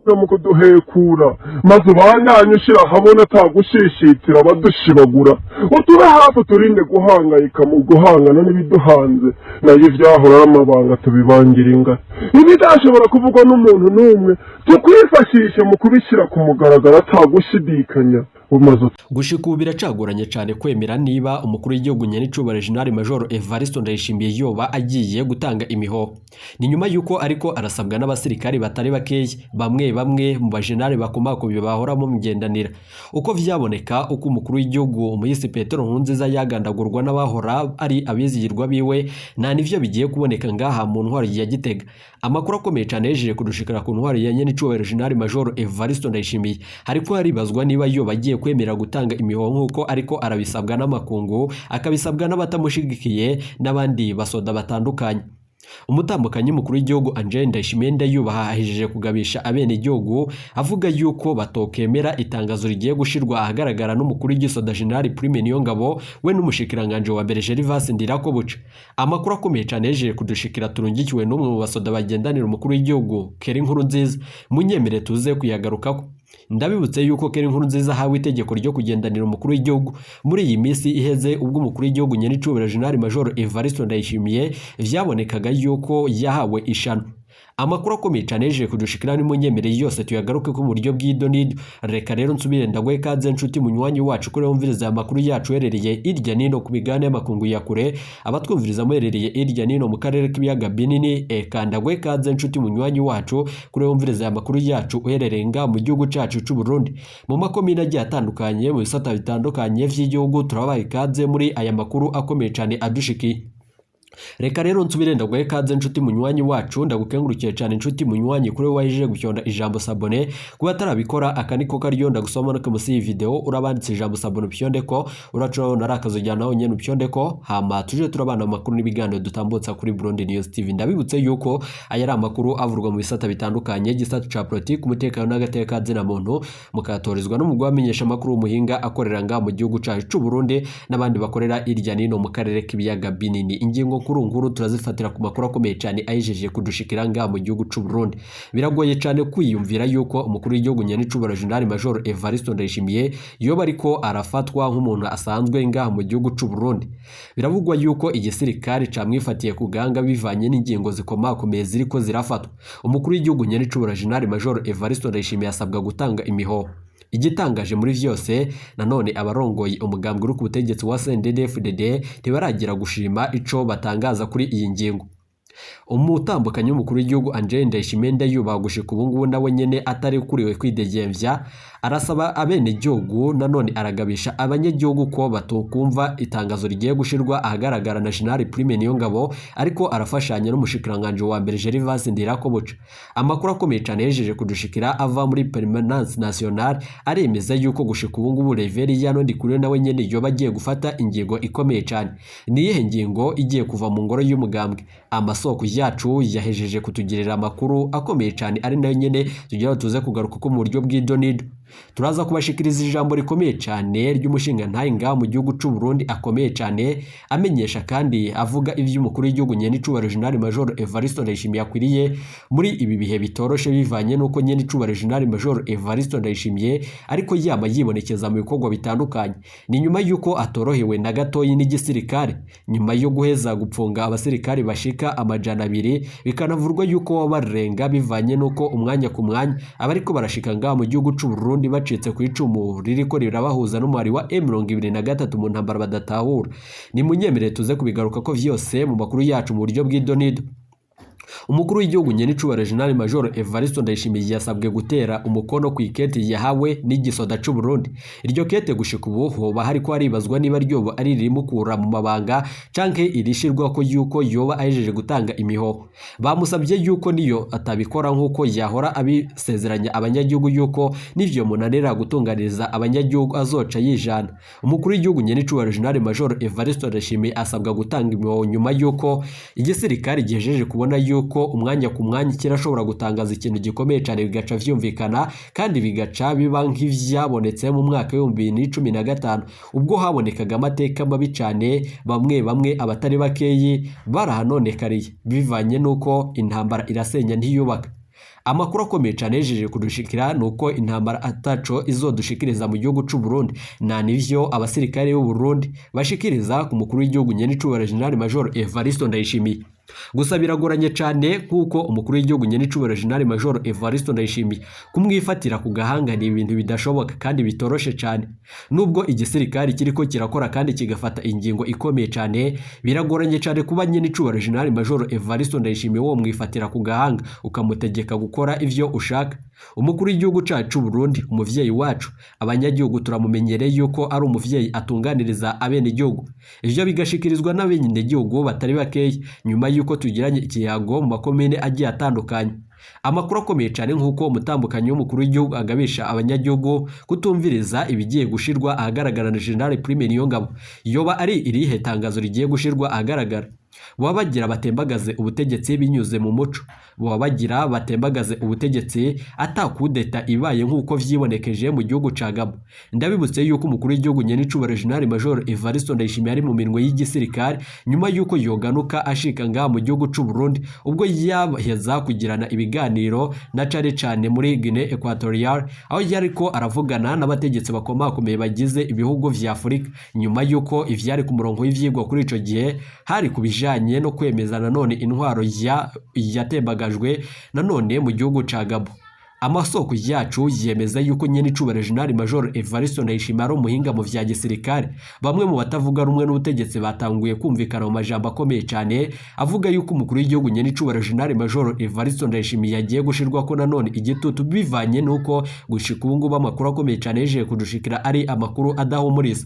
Mu kuduhekura, maze ubandanye ushira ahabona atagushishitira abadushibagura. Utube hafi, uturinde guhangayika mu guhangana n'ibiduhanze. Nayo ivyahora ari amabanga tubibangira ingata. Ibidashobora kuvugwa n'umuntu n'umwe, tukwifashishe mu kubishyira ku mugaragaro atagushidikanya, umaze Gushika ubu biracagoranye cyane kwemera niba umukuru w'igihugu nyenicubahiro General Major Evariste Ndayishimiye yoba agiye gutanga imihoho. Ni nyuma y'uko ariko arasabwa n'abasirikari batari bakeya, bamwe bamwe mu bajenali bakomakomeye bahora mugendanira. Uko vyaboneka uko umukuru w'igihugu umuyisi Petero Nkurunziza yagandagurwa n'abahora ari abizigirwa biwe, nta nivyo bigiye kuboneka ngaha mu ntwaro ya Gitega. Amakuru akomeye cyane yejeje kudushikira ku ntwaro ya nyenicubahiro General Major Evariste Ndayishimiye, hariko haribazwa niba yoba agiye kwemera gutanga imihoho nk'uko ariko arabisabwa n'amakungu, akabisabwa n'abatamushigikiye n'abandi basoda batandukanye. Umutambukanyi mukuru w'igihugu Angel Ndayishimiye Ndayubaha ahejeje kugabisha abenegihugu, avuga yuko batokemera itangazo rigiye gushirwa ahagaragara n'umukuru w'igisoda General Prime Niyongabo we n'umushikiranganje wa mbere Gervas Ndirakobuca. Amakuru akomeye cyane yejeje kudushikira turungikiwe n'umwe mu basoda bagendanira umukuru w'igihugu Keri Nkuru Nziza, munyemere tuze kuyagarukako. Ndabibutse yuko Keri Nkuru Nziza ahawe itegeko ryo kugendanira umukuru w'igihugu muri iyi minsi iheze, ubwo umukuru w'igihugu nyenicubahiro General Major Evariste Ndayishimiye vyabonekaga yuko yahawe ishano. Amakuru akomeye cyane yejeje kudushikira, ni munyemereye yose tuyagaruke ko mu buryo bw'idonido. Reka rero nsubire ndaguhe kaze, nshuti munywanyi wacu, kuri wumviriza aya makuru yacu uherereye irya nino ku migabane y'amakungu ya kure, abatwumviriza muherereye irya nino mu karere k'ibiyaga binini. Eka ndaguhe kaze, nshuti munywanyi wacu, kuri wumviriza aya makuru yacu uherereye nga mu gihugu cacu c'u Burundi, mu makomine agiye atandukanye, mu bisata bitandukanye vy'igihugu. Turabaha ikaze muri aya makuru akomeye cyane adushikiye. Reka rero nsubire ndaguhe kaze, nshuti munywanyi wacu. Ndagukengurukiye cyane, nshuti munywanyi, kuri wowe wahejeje gufyonda ijambo s'abonner. Kuba atarabikora, aka niko karyo ndagusoma no munsi y'iyi video urabanditse ijambo s'abonner, upyonde ko uraca urabona ari akazojyana naho nyene, upyonde ko, hama tuje turabana amakuru n'ibiganiro dutambutsa kuri Burundi News TV. Ndabibutse yuko aya ari amakuru avurwa mu bisata bitandukanye, igisata ca politiki, umutekano n'agateka kazina muntu, mukatorizwa n'umugwi wamenyesha amakuru w'umuhinga akorera ngaha mu gihugu cacu c'u Burundi n'abandi bakorera irya nino mu karere k'ibiyaga binini. Ingingo nkuru nkuru turazifatira ku makuru akomeye cyane ayijeje kudushikira ngaha mu gihugu c'u Burundi. Biragoye cyane kwiyumvira yuko umukuru w'igihugu nyenicubahiro General Major Evariste Ndayishimiye yoba ariko arafatwa nk'umuntu asanzwe ngaha mu gihugu c'u Burundi. Biravugwa yuko igisirikare camwifatiye ku ganga bivanye n'ingingo zikomakomeye ziriko zirafatwa. Umukuru w'igihugu nyenicubahiro General Major Evariste Ndayishimiye asabwa gutanga imihoho. Igitangaje muri vyose nanone, abarongoye umugambwe uri ku butegetsi wa CNDD-FDD ntibaragira gushima ico batangaza kuri iyi ngingo. Umutambukanyi w'umukuru w'igihugu Angel Ndayishimiye Ndayubaha, gushika ubu ngubu nawe nyene atari kuriwe kwidegemvya, arasaba abenegihugu, nanone aragabisha abanyagihugu ko batokumva itangazo rigiye gushirwa ahagaragara na General Prime Niyongabo ariko arafashanya n'umushikiranganje wa mbere Gervas Ndirakobuca. Amakuru akomeye cyane yejeje kudushikira ava muri Permanence Nationale aremeza yuko gushika ubu ngubu Reverien Ndikuriyo nawe nyene yoba agiye gufata ingingo ikomeye cyane. Ni iyihe ngingo igiye kuva mu ngoro y'umugambwe? Amasoko yacu yahejeje kutugirira amakuru akomeye cyane, ari nayo nyene tugira tuze kugaruka ko mu buryo bw'idonido. Turaza kubashikiriza ijambo rikomeye cyane ry'umushinga ntayi ngaha mu gihugu c'u Burundi akomeye cyane, amenyesha kandi avuga ivy'umukuru w'igihugu nyenicubahiro General Major Evariste Ndayishimiye akwiriye muri ibi bihe bitoroshe, bivanye n'uko nyenicubahiro General Major Evariste Ndayishimiye ariko yama yibonekeza mu bikorwa bitandukanye. Ni nyuma y'uko atorohewe na gatoyi n'igisirikare, nyuma yo guheza gupfunga abasirikare bashika 200, bikanavurwa yuko baba barenga, bivanye n'uko umwanya ku mwanya abariko barashika ngaha mu gihugu c'u Burundi bacitse ku icumu ririko rirabahuza n'umuhari wa M23 mu ntambara badatahura. Ni munyemerere tuze kubigaruka ko vyose mu makuru yacu mu buryo bw'idonido. Umukuru w'igihugu nyenicubahiro General Major Evariste Ndayishimiye yasabwe gutera umukono ku ikete yahawe n'igisoda c'u Burundi. Iryo kete gushika ubu hoba hariko haribazwa niba ryoba ari ririmukura mu mabanga canke irishirwa ko yuko yoba ahejeje gutanga imihoho. Bamusabye yuko niyo atabikora nk'uko yahora abisezeranya abanyagihugu, yuko nivyo munanira gutunganiriza abanyagihugu azoca yijana. Umukuru w'igihugu nyenicubahiro General Major Evariste Ndayishimiye asabwa gutanga imihoho nyuma yuko igisirikare gihejeje kubona yuko umwanya ku mwanya kirashobora gutangaza ikintu gikomeye cyane, bigaca vyumvikana kandi bigaca biba nk'ivyabonetse mu mwaka w'2015, ubwo habonekaga amateka mabi cyane, bamwe bamwe abatari bakeyi barahanonekariye, bivanye n'uko intambara irasenya ntiyubaka. Amakuru akomeye cyane yejeje kudushikira ni uko intambara ataco izodushikiriza mu gihugu c'u Burundi, na nivyo abasirikare b'u Burundi bashikiriza ku mukuru w'igihugu nyenicubahiro General Major Evariste Ndayishimiye. Gusa biragoranye cyane kuko umukuru w'igihugu nyenicubahiro General Major Evariste Ndayishimiye kumwifatira ku gahanga ni ibintu bidashoboka kandi bitoroshe cyane. Nubwo igisirikare kiriko kirakora kandi kigafata ingingo ikomeye cyane, biragoranye cyane kuba nyenicubahiro General Major Evariste Ndayishimiye wo mwifatira ku gahanga ukamutegeka gukora ivyo ushaka. Umukuru w'igihugu cacu Burundi, umuvyeyi wacu, abanyagihugu turamumenyereye yuko ari umuvyeyi atunganiriza abenegihugu. Ivyo bigashikirizwa n'abenegihugu batari bakeya nyuma yuko tugiranye ikiyago mu makomine agiye atandukanye. Amakuru akomeye cyane nk'uko umutambukanyi w'umukuru w'igihugu agabisha abanyagihugu kutumviriza ibigiye gushirwa ahagaragara na General Prime Niyongabo. Yoba ari irihe tangazo rigiye gushirwa ahagaragara? Baba bagira batembagaze ubutegetsi binyuze mu muco, baba bagira batembagaze ubutegetsi ata kudeta ibaye nk'uko vyibonekeje mu gihugu ca Gabon. Ndabibutse yuko umukuru w'igihugu nyenicubahiro General Major Evariste Ndayishimiye ari mu minwe y'igisirikare nyuma yuko yoganuka ashika ngaha mu gihugu c'u Burundi, ubwo yaheza kugirana ibiganiro na cane cane muri Guinée Equatoriale, aho yariko aravugana n'abategetsi bakomakomeye bagize ibihugu vya Afurika, nyuma yuko ivyari ku murongo w'ivyigwa kuri ico gihe hari ku bijanye no kwemeza nanone intwaro yatembagajwe nanone mu gihugu ca Gabon. Amasoko yacu yemeza yuko nyenicubahiro General Major Evariste Ndayishimiye ari umuhinga mu vya gisirikare. Bamwe mu batavuga rumwe n'ubutegetsi batanguye kumvikana mu majambo akomeye cyane avuga yuko umukuru w'igihugu nyenicubahiro General Major Evariste Ndayishimiye yagiye gushirwako nanone igitutu, bivanye n'uko gushika ubu ngubu amakuru akomeye cyane yejeje kudushikira ari amakuru adahumuriza.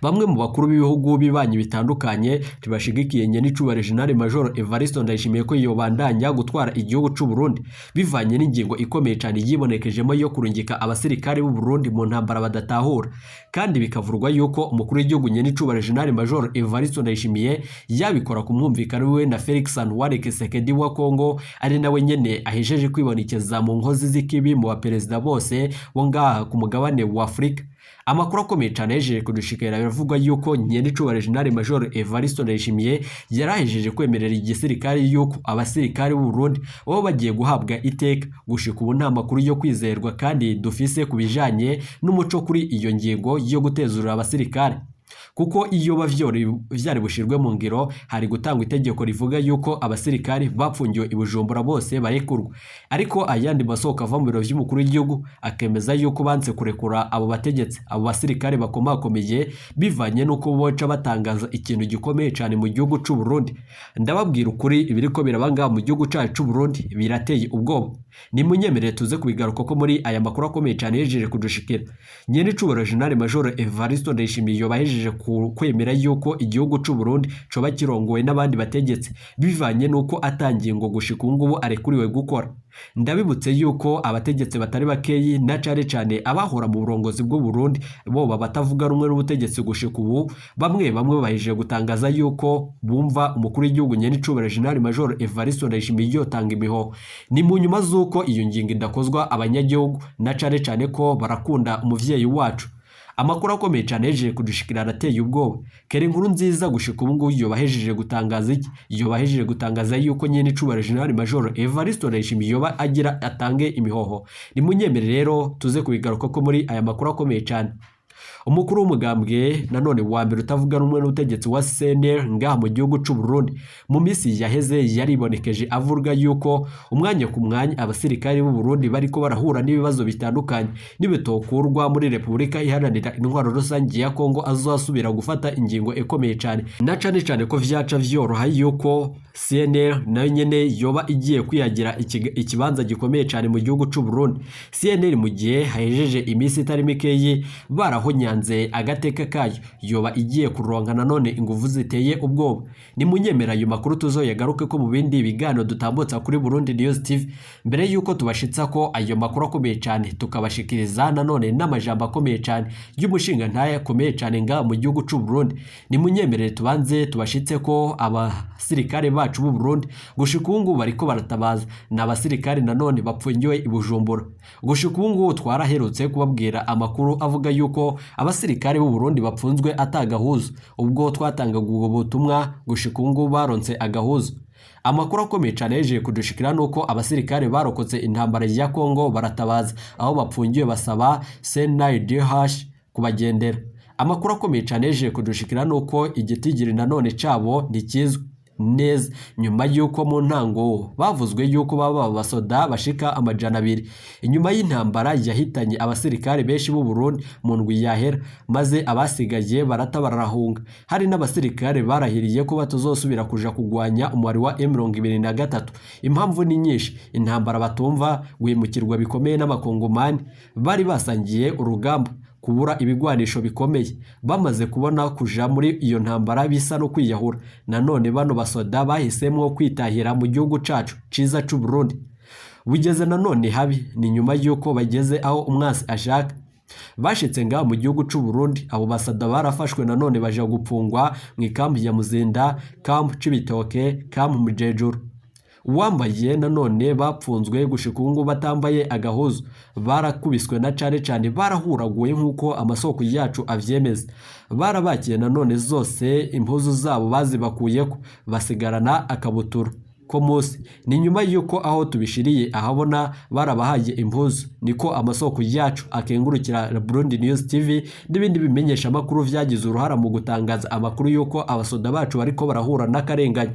Bamwe mu bakuru b'ibihugu bibanyi bitandukanye ntibashigikiye nyenicubahiro General Major Evariste Ndayishimiye ko yobandanya gutwara igihugu c'u Burundi, bivanye n'ingingo ikomeye cyane yibonekejemo yo kurungika abasirikare b'u Burundi mu ntambara badatahura. Kandi bikavurwa yuko umukuru w'igihugu nyenicubahiro General Major Evariste Ndayishimiye yabikora ku mwumvikano wiwe na Felix Antoine Tshisekedi wa Congo, ari nawe nyene ahejeje kwibonekeza mu nkozi z'ikibi mu baperezida bose bo ngaha ku mugabane wa Afurika. Amakuru akomeye cyane yejeje kudushikira biravuga yuko nyenicubahiro General Major Evariste Ndayishimiye yarahejeje kwemerera igisirikare yuko abasirikare b'u Burundi baba bagiye guhabwa iteka. Gushika ubu nta makuru yo kwizerwa kandi dufise ku bijanye n'umuco kuri iyo ngingo yo gutezurura abasirikare, kuko iyo vyari bushirwe mu ngiro hari gutangwa itegeko rivuga yuko abasirikari bapfungiwe i Bujumbura bose barekurwa. Ariko ayandi masoko ava mu biro vy'umukuru w'igihugu akemeza yuko banse kurekura abo bategetsi, abo basirikare bakomakomeye, bivanye n'uko boca batangaza ikintu gikomeye cyane mu gihugu c'u Burundi. Ndababwira ukuri, ibiriko biraba ngaha mu gihugu cacu c'u Burundi birateye ubwoba. Nimunyemerere tuze kubigaruka ko muri aya makuru akomeye cyane yejeje kudushikira. Nyenicubahiro General Major Evariste Ndayishimiye yobahejeje kwemera yuko igihugu c'u Burundi coba kirongowe n'abandi bategetsi, bivanye n'uko atangiye ngo gushika ubu ngubu arekuriwe gukora. Ndabibutse yuko abategetsi batari bakeyi na cane cane abahora mu burongozi bw'u Burundi boba batavuga rumwe n'ubutegetsi gushika ubu, bamwe bamwe bahejeje gutangaza yuko bumva umukuru w'igihugu nyenicubahiro General Major Evariste Ndayishimiye yotanga imihoho. Ni mu nyuma z'uko iyo ngingo idakozwa abanyagihugu na cane cane ko barakunda umuvyeyi wacu. Amakuru akomeye cyane yejeje kudushikira arateye ubwoba. Kera inkuru nziza gushika ubu ngubu yobahejeje gutangaza iki? Yobahejeje gutangaza yuko nyenicubahiro General Major Evariste Ndayishimiye yoba agira atange imihoho. Nimunyemere rero tuze kubigaruka ko muri aya makuru akomeye cyane. Umukuru w'umugambwe nanone wa mbere utavuga rumwe n'ubutegetsi wa CNL ngaha mu gihugu c'u Burundi mu minsi yaheze yaribonekeje avuga yuko umwanya ku mwanya abasirikare b'u Burundi bariko barahura n'ibibazo bitandukanye, nibitokurwa muri Repubulika Iharanira Intwaro Rusange ya Kongo azasubira gufata ingingo ikomeye cyane, na cane cane ko vyaca vyoroha yuko CNL nayo nyene yoba igiye kwiyagira ikibanza gikomeye cyane mu gihugu c'u Burundi. CNL mu gihe hahejeje iminsi itari mikeyi barahonyanze agateka kayo, yoba igiye kuronka nanone inguvu ziteye ubwoba. Nimunyemera ayo makuru tuzoyagaruke ko mu bindi biganiro dutambutsa kuri Burundi News TV. Mbere yuko tubashitsa ko ayo makuru akomeye cyane, tukabashikiriza nanone n'amajambo akomeye cyane y'umushinga ntaye akomeye cyane ngaha mu gihugu c'u Burundi, nimunyemerere tubanze tubashitse ko abasirikare bacu b'u Burundi gushika ubu ngubu bariko baratabaza. Ni abasirikare nanone bapfungiwe i Bujumbura. Gushika ubu ngubu twaraherutse kubabwira amakuru avuga yuko abasirikare b'u Burundi bapfunzwe atagahuzo. Ubwo twatangaga ubwo butumwa, gushika ubu ngubu baronse agahuzo. Amakuru akomeye cyane yejeje kudushikira nuko abasirikare barokotse intambara ya Kongo baratabaza aho bapfungiwe basaba CNIDH kubagendera. Amakuru akomeye cyane yejeje kudushikira nuko igitigiri nanone cabo ntikizwi neza, nyuma y'uko mu ntango bavuzwe y'uko baba abasoda bashika 200 inyuma y'intambara yahitanye abasirikare benshi b'u Burundi mu ndwi yahera, maze abasigaye barata barahunga. Hari n'abasirikare barahiriye ko batazosubira kuja kugwanya umubare wa M23. Impamvu ni nyinshi: intambara batumva, guhemukirwa bikomeye n'abakongomani bari basangiye urugamba, kubura ibigwanisho bikomeye, bamaze kubona kuja muri iyo ntambara bisa no kwiyahura. Nanone bano basoda bahisemwo kwitahira mu gihugu cacu ciza c'u Burundi. Bugeze nanone habi ni nyuma y'uko bageze aho umwasi ashaka. Bashitse ngaha mu gihugu c'u Burundi, abo basoda barafashwe nanone baja gupfungwa mu ikambi ya Muzinda, kampu Cibitoke, kampu Mujejuru. Uwambaye nanone bapfunzwe gushika ubu ngubu batambaye agahuzu, barakubiswe na cane cane barahuraguye nk'uko amasoko yacu avyemeza. Barabakiye nanone zose impuzu zabo bazibakuyeko, basigarana akabutura ko munsi. Ni nyuma y'uko aho tubishiriye ahabona barabahaye impuzu, niko amasoko yacu akengurukira Burundi News TV n'ibindi bimenyesha amakuru vyagize uruhara mu gutangaza amakuru y'uko abasoda bacu bariko barahura n'akarengane.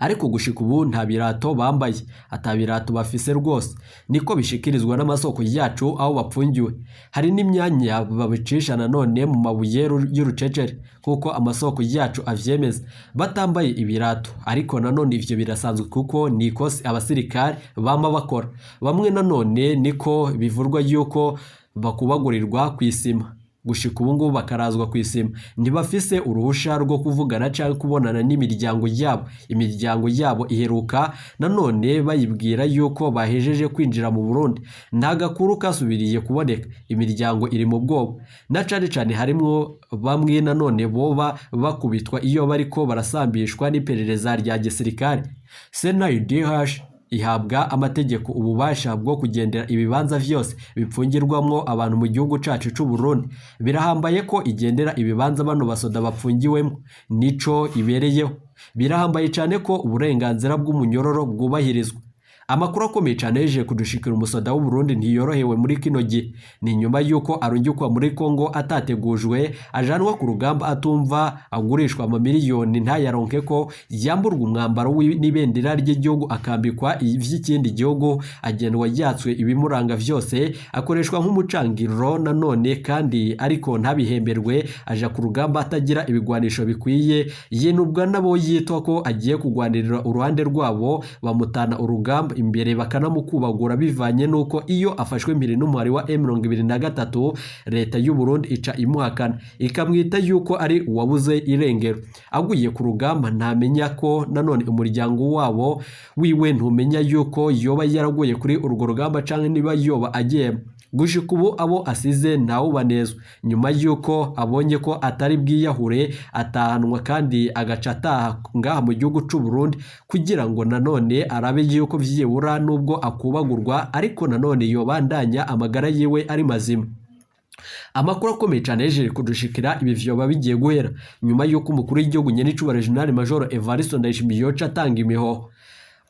Ariko gushika ubu nta birato bambaye, ata birato bafise rwose, niko bishikirizwa n'amasoko yacu aho bapfungiwe. Hari n'imyanya babicisha nanone mu mabuye y'urucecere kuko amasoko yacu avyemeza, batambaye ibirato. Ariko nanone ivyo birasanzwe kuko ni ikosi abasirikare bama bakora. Bamwe nanone niko bivurwa yuko bakubagurirwa kw'isima, gushika ubu ngubu bakarazwa ku isima. Ntibafise uruhusha rwo kuvugana canke kubonana n'imiryango yabo. Imiryango yabo iheruka nanone bayibwira yuko bahejeje kwinjira mu Burundi. Nta gakuru kasubiriye kuboneka, imiryango iri mu bwoba, na cane cane harimwo bamwe nanone boba bakubitwa iyo bariko barasambishwa n'iperereza rya gisirikare. CNIDH ihabwa amategeko ububasha bwo kugendera ibibanza vyose bipfungirwamwo abantu mu gihugu cacu c'u Burundi. Birahambaye ko igendera ibibanza bano basoda bapfungiwemo, nico ibereyeho. Birahambaye cane ko uburenganzira bw'umunyororo bwubahirizwa. Amakuru akomeye cane yejeje kudushikira, umusoda w'u Burundi ntiyorohewe muri kino gihe. Ni nyuma y'uko arungikwa muri Kongo atategujwe, ajanwa ku rugamba atumva, agurishwa amamiliyoni ntayaronke ko yamburwa umwambaro n'ibendera ry'igihugu akambikwa ivy'ikindi gihugu, agendwa yatswe ibimuranga vyose, akoreshwa nk'umucangiro nanone kandi ariko ntabihemberwe, aja ku rugamba atagira ibigwanisho bikwiye, yinubwa nabo yitwa ko agiye kugwanirira uruhande rwabo, bamutana urugamba imbere bakanamukubagura bivanye nuko iyo afashwe mpiri n'umuhari wa M23 leta y'u Burundi ica imuhakana ikamwita yuko ari uwabuze irengero. Aguye ku rugamba ntamenya ko nanone umuryango wabo wiwe ntumenya yuko yoba yaraguye kuri urwo rugamba canke niba yoba agiye. Gushika ubu abo asize ntawubanezwa, nyuma y'uko abonye ko atari bwiyahure atahanwa kandi agaca ataha ngaha mu gihugu c'u Burundi kugira ngo nanone arabe yuko vyibura nubwo akubagurwa ariko nanone yobandanya amagara yiwe ari mazima. Amakuru akomeye cyane yejeje kudushikira, ibi vyoba bigiye guhera nyuma y'uko umukuru w'igihugu nyenicubahiro General Major Evariste Ndayishimiye yoca atanga imihoho.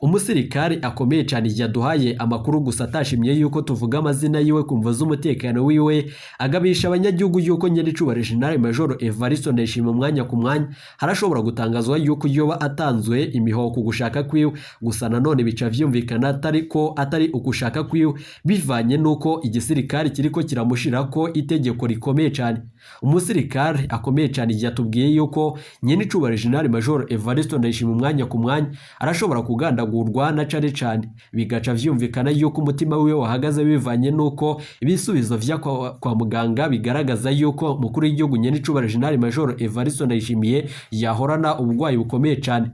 Umusirikari akomeye cyane yaduhaye amakuru gusa atashimye yuko tuvuga amazina yiwe kumva z'umutekano wiwe, agabisha abanyagihugu yuko nyenicubahiro General Major Evariste Ndayishimiye umwanya ku mwanya harashobora gutangazwa yuko yoba atanzwe imihoho ku gushaka kwiwe. Gusa nanone bica vyumvikana atari ko atari ugushaka kwiwe, bivanye nuko igisirikari kiriko kiramushirako itegeko rikomeye cyane. Umusirikari akomeye cyane yatubwiye yuko nyenicubahiro General Major Evariste Ndayishimiye umwanya ku mwanya arashobora kugandagurwa na cane cane, bigaca vyumvikana yuko umutima wiwe wahagaze bivanye nuko ibisubizo vya kwa muganga bigaragaza yuko umukuru w'igihugu nyenicubahiro General Major Evariste Ndayishimiye yahorana ubugwayi bukomeye cane.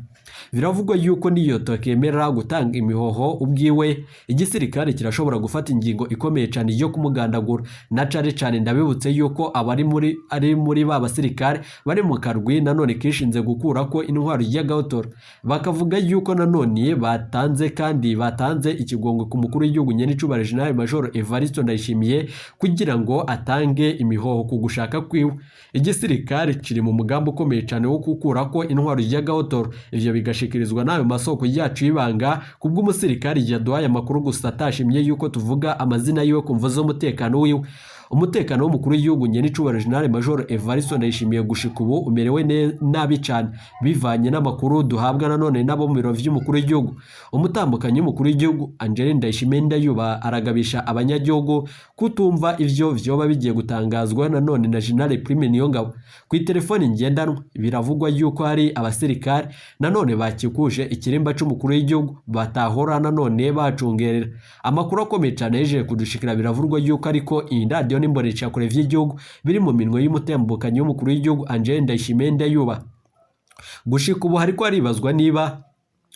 Biravugwa yuko niyo tokemera gutanga imihoho ubwiwe, igisirikare kirashobora gufata ingingo ikomeye cyane yo kumugandagura. Na cane cane ndabibutse yuko abari muri ari muri ba basirikare bari mu karwi nanone kishinze gukura ko intwaro y'agahotora, bakavuga yuko nanone batanze kandi batanze ikigongwe ku mukuru w'igihugu nyenicubahiro General Major Evariste Ndayishimiye kugira ngo atange imihoho ku gushaka kwiwe. Igisirikare kiri mu mugambi ukomeye cyane wo gukura ko intwaro y'agahotora. Ivyo Ivyo bigashikirizwa n'ayo masoko yacu y'ibanga kubw'umusirikari yaduhaye amakuru, gusa atashimye yuko tuvuga amazina yiwe ku mvo z'umutekano wiwe. Umutekano w'umukuru w'igihugu nyenicubahiro General Major Evariste Ndayishimiye gushika ubu umerewe nabi cane, bivanye n'amakuru duhabwa nanone n'abo mu biro vy'umukuru w'igihugu. Umutambukanyi w'umukuru w'igihugu Angeline Ndayishimiye Ndayuba aragabisha abanyagihugu kutumva ivyo vyoba bigiye gutangazwa nanone na General Prime Niyongabo ku itelefoni ngendanwa. Biravugwa yuko hari abasirikare nanone bakikuje ikirimba c'umukuru w'igihugu batahora nanone bacungerera. Amakuru akomeye cane yejeje kudushikira, biravugwa yuko ariko iyi radiyo n'imboneshakure vy'igihugu biri mu minwe y'umutambukanyi w'umukuru w'igihugu Angeline Ndayishimiye Ndayuba. Gushika ubu hariko haribazwa niba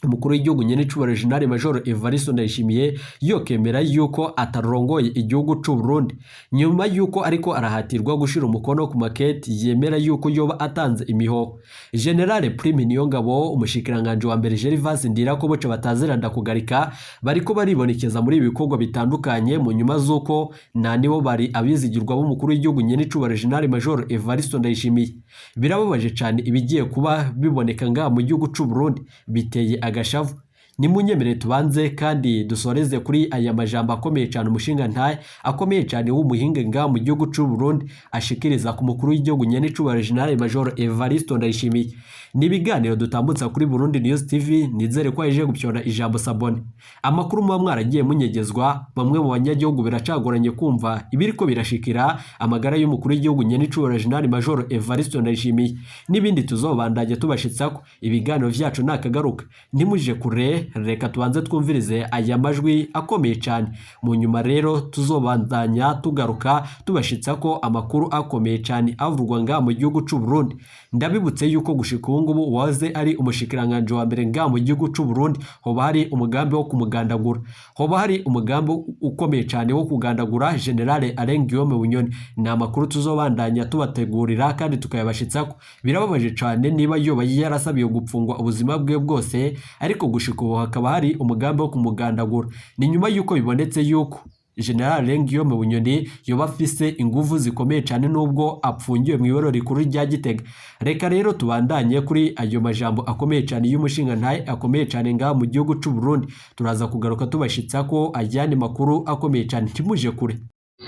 umukuru w'igihugu nyenicubahiro General Major Evariste Ndayishimiye yokemera yuko atarongoye igihugu c'u Burundi, nyuma yuko ariko arahatirwa gushira umukono ku maketi yemera yuko yoba atanze imihoho. General Prime Niyongabo, umushikiranganje wa mbere Gervas Ndirakobuca bataziranda kugarika, bariko baribonekeza muri ibi bikorwa bitandukanye mu nyuma z'uko nta nibo bari abizigirwa b'umukuru w'igihugu nyenicubahiro General Major Evariste Ndayishimiye. Birababaje cane ibigiye kuba biboneka ngaha mu gihugu c'u Burundi, biteye agashavu. Nimunyemere tubanze kandi dusoreze kuri aya majambo akomeye cyane umushinga ntaye akomeye cyane w'umuhinga ngaha mu gihugu c'u Burundi ashikiriza ku mukuru w'igihugu nyenicubahiro General Major Evariste Ndayishimiye. Ni ibiganiro dutambutsa kuri Burundi News TV, nizere ko yaje gupyona ijambo sabone. Amakuru muba mwaragiye munyegezwa, bamwe mu banyagihugu biracagoranye kumva ibiriko birashikira amagara y'umukuru w'igihugu nyenicubahiro General Major Evariste Ndayishimiye n'ibindi tuzobandanya tubashitsako. Ibiganiro vyacu nakagaruka, ntimuje kure, reka tubanze twumvirize aya majwi akomeye cyane. Mu nyuma rero tuzobandanya tugaruka tubashitsako amakuru akomeye cyane avugwa ngaha mu gihugu c'u Burundi. Ndabibutse yuko gushika ubu ngubu waze ari umushikiranganje wa mbere ngaha mu gihugu c'u Burundi hoba hari umugambi wo kumugandagura, hoba hari umugambi ukomeye cyane wo kugandagura General Alain Guillaume Bunyoni. Ni amakuru tuzobandanya tubategurira kandi tukayabashitsako. Birababaje cyane niba yoba yarasabiye gupfungwa ubuzima bwe bwose, ariko gushika ubu hakaba hari umugambi wo kumugandagura. Ni nyuma yuko bibonetse yuko General Alain Guillaume Bunyoni yoba afise inguvu zikomeye cyane nubwo apfungiwe mu iboro rikuru rya Gitega. Reka rero tubandanye kuri ayo majambo akomeye cyane y'umushinga ntaye akomeye cyane ngaha mu gihugu c'u Burundi. Turaza kugaruka tubashitsa ko ajyane makuru akomeye cyane, ntimuje kure.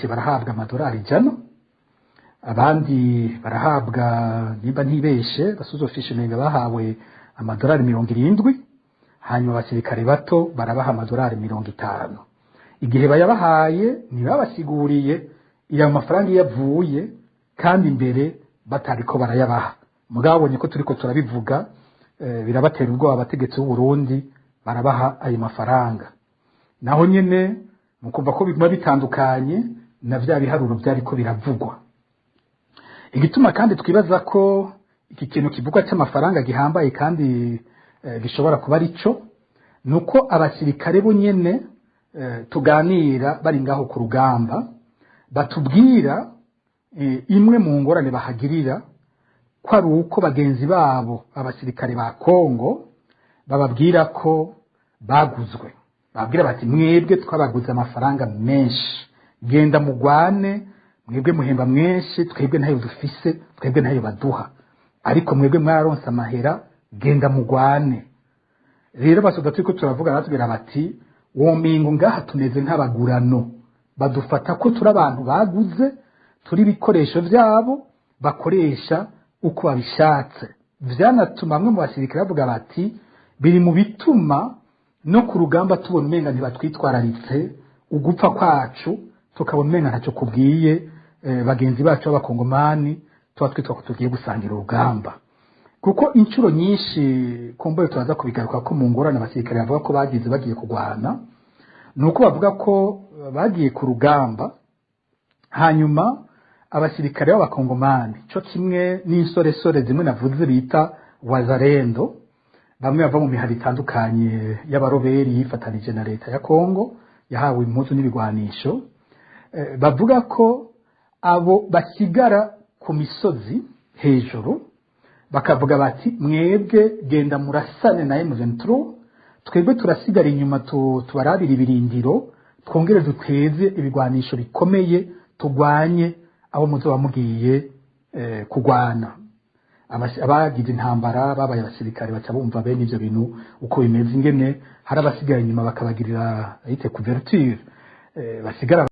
Barahabwa amadolari 100, abandi barahabwa, nimba ntibeshe basuzofishe menga bahawe amadolari 70, hanyuma abasirikare bato barabaha amadolari 50. Igihe bayabahaye ntibabasiguriye iyo mafaranga iyo avuye, kandi imbere batariko barayabaha. Mugabo babonye ko turiko turabivuga, birabatera ubwoba abategetsi b'u Burundi, barabaha ayo mafaranga. Naho nyene mukumva ko biguma bitandukanye na vya biharuro vyariko biravugwa. Igituma kandi twibaza ko iki kintu kivugwa cy'amafaranga gihambaye kandi gishobora kuba ari cyo, nuko abasirikare bo nyene tuganira bari ngaho ku rugamba batubwira imwe mu ngorane bahagirira ko ari uko bagenzi babo abasirikare ba Kongo bababwira ko baguzwe. Bababwira bati mwebwe twabaguze amafaranga menshi, genda mugwane, mwebwe muhemba mwinshi, twebwe ntayo dufise, twebwe ntayo baduha, ariko mwebwe mwararonse amahera, genda mugwane. Rero basoda turiko turavuga batubwira bati womingo ngaha tumeze nk'abagurano, badufata ko turi abantu baguze, turi ibikoresho vyabo bakoresha uko babishatse. Vyanatuma bamwe mu basirikare bavuga bati biri mu bituma no ku rugamba tubona umenga ntibatwitwararitse, ugupfa kwacu tukabona umenga ntacyo kubwiye bagenzi bacu b'abakongomani tuba twitwa ko tugiye gusangira urugamba. Kuko inshuro nyinshi kumbuye turaza kubigaruka ko mu ngorane abasirikare bavuga ko bagize bagiye kurwana, ni uko bavuga ko bagiye ku rugamba, hanyuma abasirikare b'abakongomani cyo kimwe n'insoresore zimwe navuze bita wazarendo, bamwe bava mu mihari itandukanye y'abaroberi yifatanije na leta ya Kongo yahawe impuzu n'ibigwanisho, bavuga ko abo basigara ku misozi hejuru bakavuga bati mwebwe genda murasane na M23, twebwe turasigara inyuma tubarabira ibirindiro, twongere duteze ibigwanisho bikomeye tugwanye abo muzoba mugiye kugwana. Abagize intambara babaye abasirikare baca bumva bene ivyo bintu uko bimeze, ingene hari abasigaye inyuma bakabagirira ite couverture, basigara.